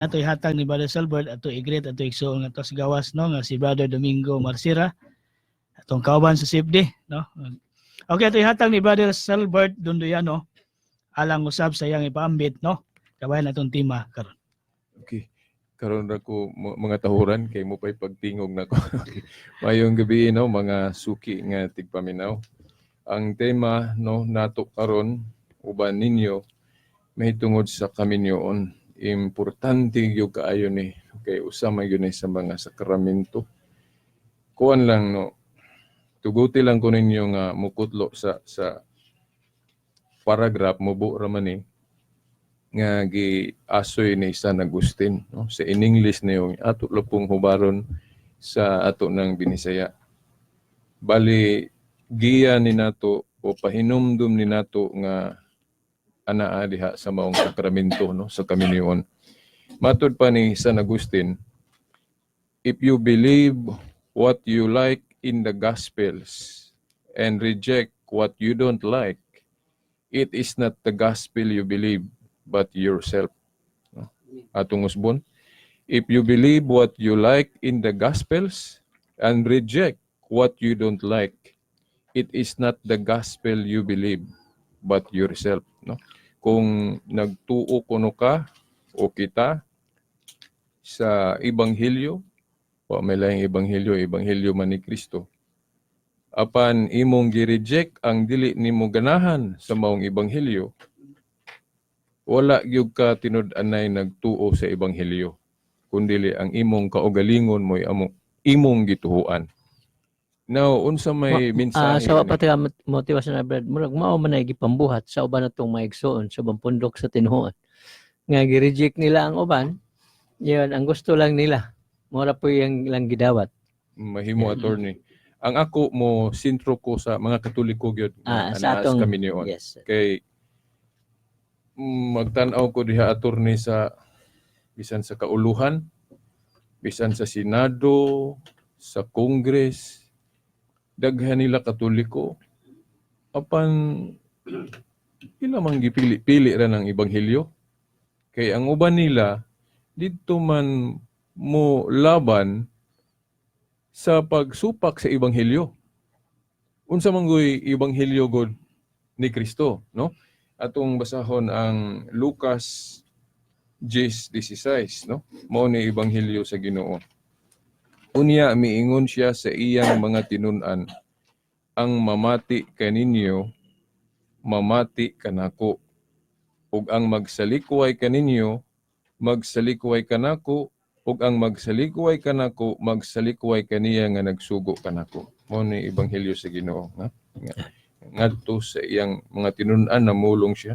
Ato ihatag ni Brother Selbert ato i-greet ato igsuon nga sa gawas, no, nga si Brother Domingo Marcira, atong kauban sa CFD, no. Okay, ato ihatag ni Brother Selbert Dunduyano alang usab sa iyang ipaambit, no, kabahin atong tema karon. Okay. Karon ra ko mga tahuran kay mo pay pagtingog nako. Maayong gabi, no, mga suki nga tigpaminaw. Ang tema, no, nato karon uban ninyo mahitungod sa kaminyoon. Importante gyud kaayo ni kay usa man gyud ni sa mga sakramento. Kuan lang, no. Tuguti lang ko ninyo nga mukutlo sa paragraph, mubo ra man ni nga gi-asoy ni San Agustin, no, sa in English niyo, ato lang pong hubaron sa ato ng Binisaya. Bali giya ni nato o pahinumdum ni nato nga anaa diha sa maong sakramento, no, sa kaminyoon. Matud pa ni San Agustin, "If you believe what you like in the Gospels and reject what you don't like, it is not the gospel you believe but yourself." No? Atong usbon. "If you believe what you like in the Gospels and reject what you don't like, it is not the gospel you believe but yourself." No? Kung nagtuo kuno ka o kita sa ebanghelyo, wa may laing ebanghelyo, ebanghelyo man ni Kristo. Apan imong gi-reject ang dili nimo ganahan sa maong ebanghelyo, wala gyud ka tinud-anay nagtuo sa ebanghelyo kundili ang imong kaugalingon mo'y amo imong gituhuan. Now, unsa may mensahe Sa ni? Pa taga motivation na, Brad, murag mao man ay gipambuhat sa uban natong mga igsoon sa ubang pundok sa tinuod. Nga gi-reject nila ang uban, yun, ang gusto lang nila. Mura po yung lang gidawat. Mahimo, attorney. Ang ako mo sentro ko sa mga Katoliko gyud Sa nga naa atong kami niyon. Kay magtan-aw ko diha, attorney, sa bisan sa kauluhan, bisan sa Senado, sa Congress, daghan nila Katoliko. Apan ila man gipili-pili ra ng ebanghelyo. Kay ang uban nila didto man mo laban sa pagsupak sa ebanghelyo. Unsa man goy ebanghelyo god ni Kristo, no? Atong basahon ang Lucas 10:16, no? Mao ni ebanghelyo sa Ginoo. Unya miingon siya sa iyang mga tinun-an, "Ang mamati kaninyo, mamati kanako. Ug ang magsalikway kaninyo, magsalikway kanako, ug ang magsalikway kanako, magsalikway kaniya nga nagsugo kanako." Mao ni ebanghelyo sa Ginoo, nga ngadto sa iyang mga tinun-an namulong siya,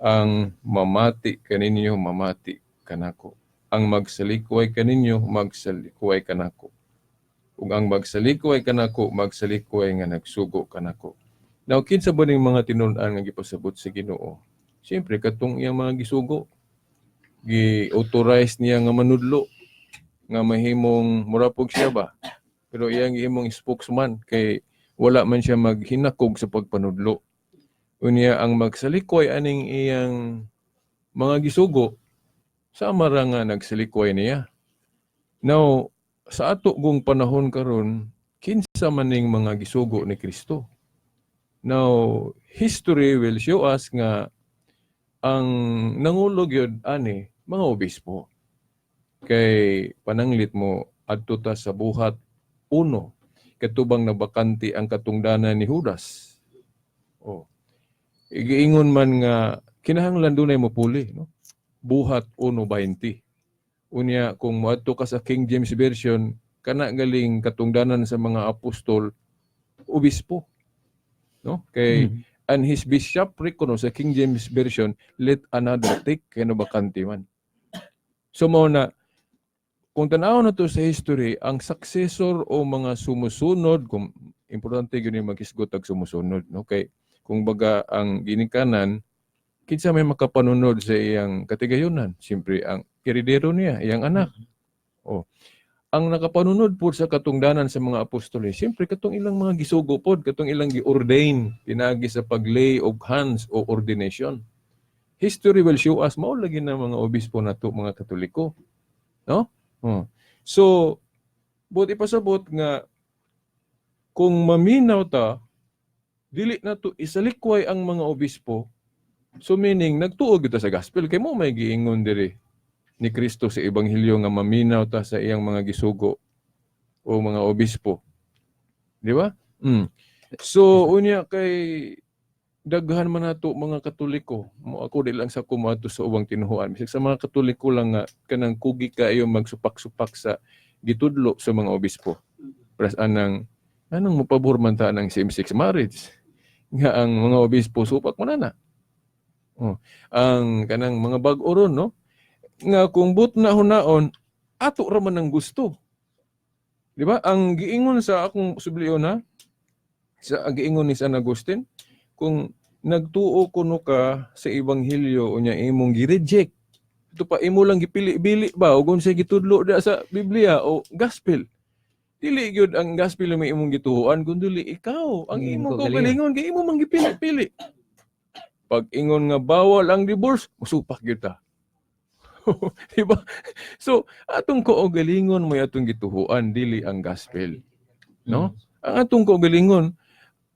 "Ang mamati kaninyo, mamati kanako. Ang magsalikway kaninyo, magsalikway kanako. Ug ang magsalikway kanako, magsalikway nga nagsugo kanako." Now, kinsa ba ning mga tinun-an nga gipasabot sa Ginoo? Siyempre, katong iyang mga gisugo. Gi-authorize niya nga manudlo nga mahimong murapog siya ba. Pero iyang gihimong spokesman kay wala man siya maghinakog sa pagpanudlo. Unya ang magsalikway aning iyang mga gisugo, sama ra nga nagsalikway niya. Now, sa ato gong panahon karon, kinsa man ning mga gisugo ni Kristo? Now, history will show us nga ang nangulo gyud ani mga obispo. Kay pananglit mo adto ta sa Buhat 1, katubang nabakante ang katungdanan ni Judas. Oh. Igiingon man nga kinahanglan dunay mopuli, no? Buhat 1:20. Unya kung moadto ka sa King James Version, kana galing katungdanan sa mga apostol, obispo. No? Kay "and his bishopric" kuno sa King James Version, "let another take" kay nabakante man. So mao na kung tan-aw na to sa history, ang successor o mga sumusunod, kung importante gyud ni maghisgot og sumusunod, no? Kay kung baga ang ginikanan, kinsa may makapanunod sa iyang katigayunan? Siyempre ang heredero niya, iyang anak. Oh. Ang nakapanunod po sa katungdanan sa mga apostoles, siyempre katong ilang mga gisugo pod, katong ilang gi-ordain pinaagi sa paglay of hands o ordination. History will show us mao lagi na mga obispo nato mga Katoliko, no? So buot ipasabot nga kung maminaw ta, dili nato isalikway ang mga obispo. So meaning nagtuo kita sa gospel kay mo may giingon diri ni Kristo sa ebanghelyo nga maminaw ta sa iyang mga gisugo o mga obispo. Di ba? So unya kay daghan man nato mga Katoliko. Mo ako di lang sa kumato sa ubang tinuhuan. Bisag sa mga Katoliko lang nga kanang kugi kaayo magsupak-supak sa gitudlo sa mga obispo. Pras anang anong mopabor man ta ng same-sex marriage nga ang mga obispo supak man na. Oh, ang kanang mga bag-o ron, no? Nga kung but na hunaon ato ra man ang gusto. Di ba? Ang giingon sa akong sublion ha, sa ang giingon ni San Agustin, kung nagtuo kuno ka sa ebanghelyo unya imong gi-reject ito pa, imo lang gipili-bili ba o kung sa gitudlo da sa Biblia o gospel, dili gyud ang gospel may imong gituoan kun dili ikaw ang imong kaugalingon kay imo man gipili-pili. Pag ingon nga bawal ang divorce, musupak gyud ta, di ba? So atong kaugalingon mo atong gituoan, dili ang gospel, no? Ang atong kaugalingon,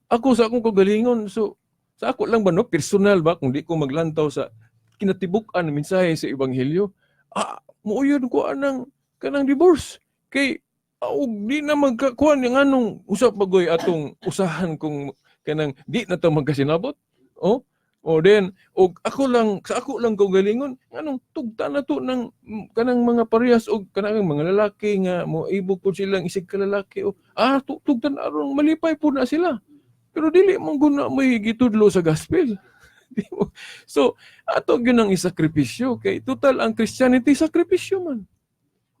ako sa akong kaugalingon, so sa ako lang ba, no, personal ba, kung di ko maglantaw sa kinatibuk-an mensahe sa ebanghelyo, muuyon ko anang kanang divorce kay og di na magkakuan yung anong usap bagoy atong usahan kung kanang di na ta magkasinabot. Oh, o then og ako lang sa ako lang kaugalingon, anong tugta na to ng kanang mga parehas og kanang mga lalaki nga mo ibog pud silang isig ka lalaki o tugtan aron malipay pud na sila, pero dili man guna may gitudlo sa gospel. Di mo. So ato gyud ang isakripisyo kay total ang Christianity sakripisyo man.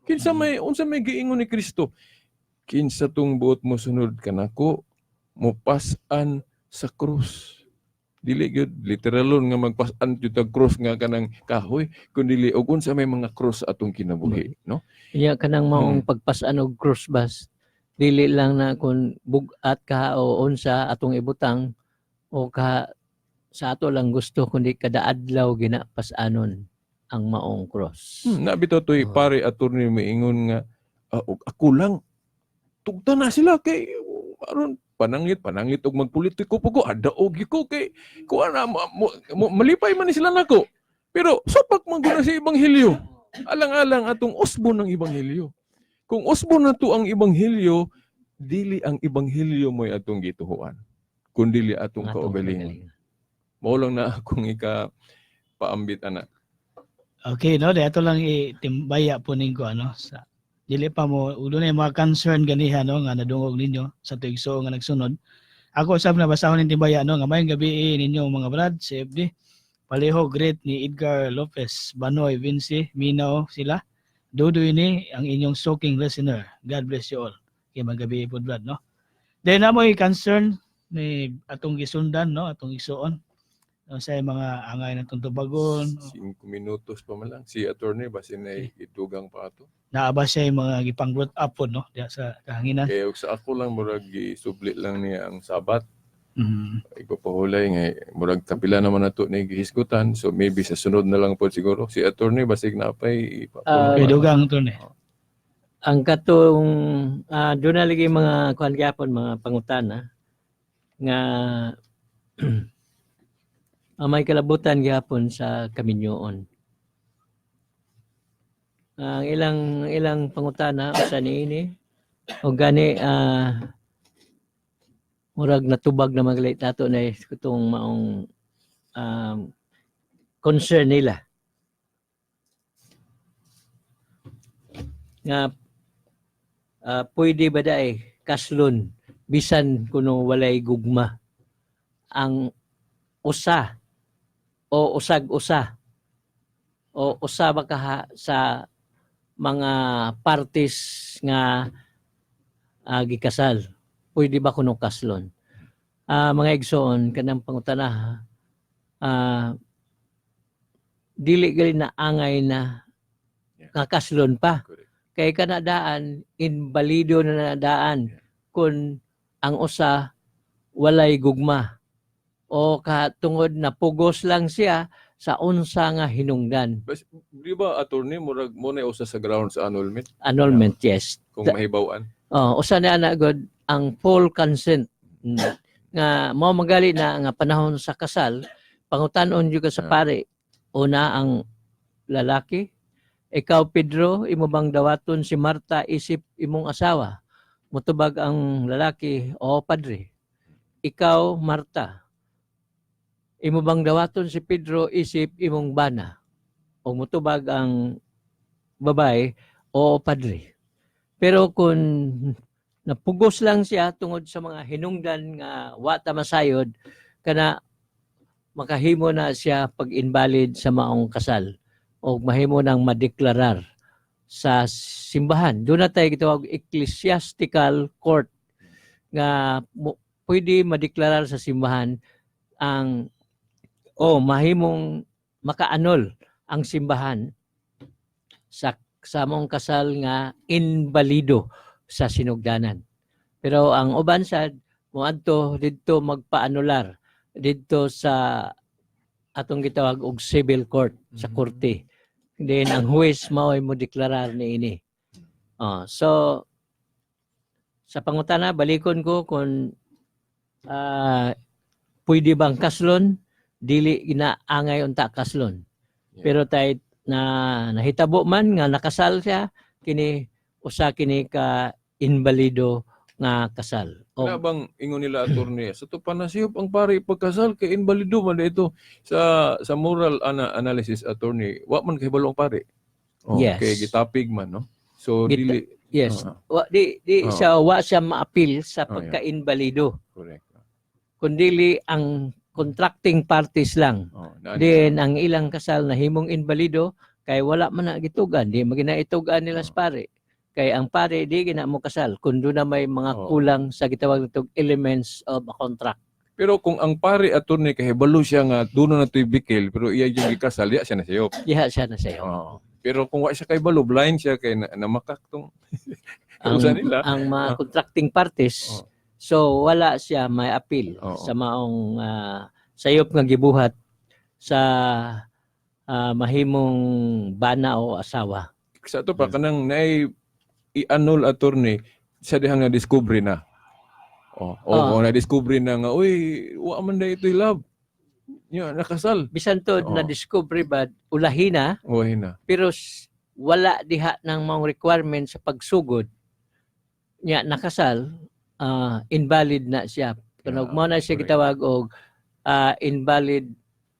Kinsa may unsa may giingon ni Kristo? Kinsa tong buot mo sunod kanako, mopas-an sa krus. Dili gyud literalon nga magpas-an gyud tag krus nga kanang kahoy, kun dili og unsa may mga krus atong kinabuhi, no? Iya, kanang maong pagpasan og cross bas, dili lang na kung bug-at ka o unsa atong ibutang o ka sa ato lang gusto, kundi kada adlaw ginapasanon ang maong cross. Nabi to toy pare attorney miingon nga og ako lang tugta na sila kay aron pananglit pananglit og magpolitiko po ko adaog ko kay kuan na malipay man ni sila nako, pero supak man gud na si ebanghelyo. Alang-alang atong usbon ng ebanghelyo. Kung usbon na to ang ebanghelyo, dili ang ebanghelyo mo'y atong gituhuan kundi atong Ang atong kaugalingon. kaugalingon. Mao lang na akong ika paambit ana. Okay, no, ato lang itimbaya po ning ko ano sa dili pa mo ulo na yung mga concern ganiha, no, nga nadungog ninyo sa tuigso nga nagsunod. Ako sab na basahon ning timbaya, no, nga maayong gabi ninyo mga brad sa FD. Palihog greet ni Edgar Lopez, Banoy, Vinci, Minaw sila. Dudoy ni ang inyong soaking listener. God bless you all. Okay, magabi po, brad, no. Then namoy concern ni atong gisundan, no, atong isuon. No, sa mga angay na tubagon. 5 minutos pa man lang. Si attorney basin ay itugang pa ato. Naa ba siya yung mga gipang brought up po, no, diya sa kahanginan. Kaya og sa ako lang murag gisubli lang niya ang Sabat. Ipapahulay nga murag kapila naman nato ni gihisgutan, so maybe sa sunod na lang po siguro. Si attorney basig na pay Okay, dugang to ni. Ang katong doon na lagi mga kuan gyapon, mga pangutana nga may kalabutan gyapon sa kaminyoon. Ang ilang ilang pangutana usa niini o gani murag natubag na magalit nato na itong maong concern nila nga pwede ba daay kaslon bisan kuno walay gugma ang usa o usag usa o usa ba kaha sa mga parties nga gikasal, pwede ba kuno kaslon? Mga igsoon, kanang pangutana, dili gali na angay na nga kaslon pa kay kanadaan inbalido na nadaan kung ang usa walay gugma o katungod na pugos lang siya. sa unsa nga hinungdan. Di ba, attorney, murag mo na usa sa ground sa annulment Annulment, yes. kung mahibaw-an? Oh, usa na ana god ang full consent. Nga mao magali na nga panahon sa kasal, pangutan-on jud ka sa pare. Una ang lalaki, "Ikaw Pedro, imo bang dawaton si Marta isip imong asawa?" Mutubag ang lalaki, "Oo, padre." "Ikaw Marta, imo bang dawaton si Pedro isip imong bana?" O mutubag ang babae, "Oo, padre." Pero kung napugos lang siya tungod sa mga hinungdan nga wa ta masayod, kana makahimo na siya pag-invalid sa maong kasal o mahimo nang madeklarar sa simbahan. Doon na tayo gitawag ecclesiastical court nga pwede madeklarar sa simbahan ang o mahimong maka-annul ang simbahan sa mong kasal nga inbalido sa sinugdanan. Pero ang uban sad moadto didto magpaanular didto sa atong gitawag og civil court sa korte. Then ang huwes mao'y mo deklarar niini. Oh, so sa pangutana, balikon ko kung pwede bang kaslon, dili ginaangay unta kaslon. Pero tay na nahitabo man nga nakasal siya, kini usa kini ka inbalido nga kasal. O, Kana bang ingon nila, attorney, sa to panasiyop ang pare pagkasal kay inbalido man ito sa moral analysis, attorney, wa man kahibalo ang pare. Oh, kay gitapig man, no. So dili Yes. Wa, di di siya, wa siya maapil sa pagka-inbalido. Kundili ang contracting parties lang. Oh, naa Then ang ilang kasal na himong inbalido kay wala man na gitugan, di magina itugan nila sa pare. Kay ang pare di gina mo kasal kung doon na may mga kulang sa gitawag natong elements of a contract. Pero kung ang pare, attorney, kahibalo siya nga duno na to'y bikil pero iya yung gikasal, diya siya nasayop. Diha siya na sayo. Oo. Pero kung wa siya kahibalo, blind siya kay namakak tong Ang, usa nila. ang mga contracting parties, so wala siya may appeal sa maong sayop nga gibuhat sa mahimong bana o asawa. Sa ato pa kanang naay i-annul, attorney, sa dihang na discovery na. Oh, oh, na discovery na nga, uy, wa man na ito'y love. Nya nakasal. Bisan to na discovery ba ulahi na Oh, na. pero wala diha ng mga requirement sa pagsugod niya nakasal, invalid na siya. Kunog mo na siya gitawag og invalid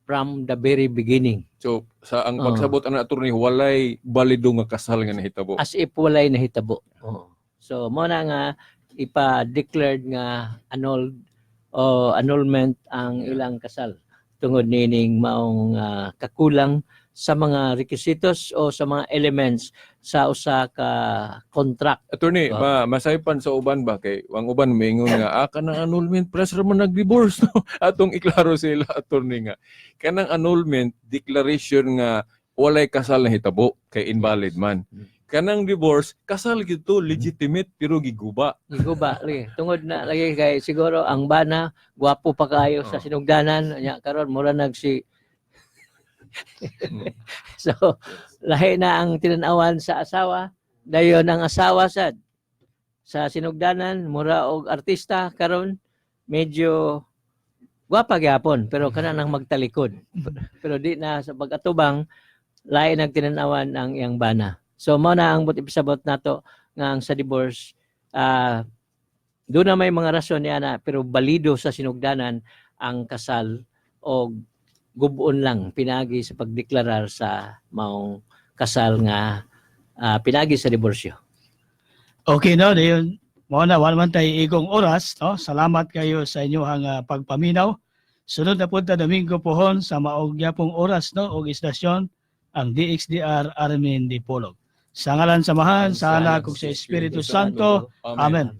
from the very beginning. So sa ang pagsabot ana, attorney, walay balido nga kasal nga nahitabo. As if walay nahitabo. Oo. So mo na nga ipa-declared nga annulled o annulment ang ilang kasal tungod nining maong kakulang sa mga requisitos o sa mga elements sa usa ka contract. Attorney, masaypan sa uban ba kay ang uban moingon nga kanang annulment press ra man nag-divorce, no? Atong iklaro sila, attorney, nga kanang annulment, declaration nga walay kasal na hitabo kay invalid man. Kanang divorce, kasal gito, legitimate pero giguba. Giguba lagi. Tungod na lagi kay siguro ang bana gwapo pa kaayo sa sinugdanan nya karon mura nag si so lahi na ang tinanawan sa asawa. Dayon ang asawa sad sa sinugdanan mura og artista, karon medyo gwapa gyapon pero kana nang magtalikod, pero di na sa pag-atubang, lahi nag tinanawan ang iyang bana. So mao na ang but ipasabot nato nga ang sa divorce, doon na may mga rason niya na pero balido sa sinugdanan ang kasal o gubon lang pinagi sa pagdeklarar sa maong kasal nga pinagi sa diborsyo. Okay, no, dayon mao na, wala man tay igong oras, no. Salamat kayo sa inyong pagpaminaw. Sunod na punta Domingo pohon sa maog gyapong oras, no, og istasyon, ang DXDR Armin Dipolog. Sa ngalan sa Amahan, sa Anak ug sa Espiritu Santo. Amen.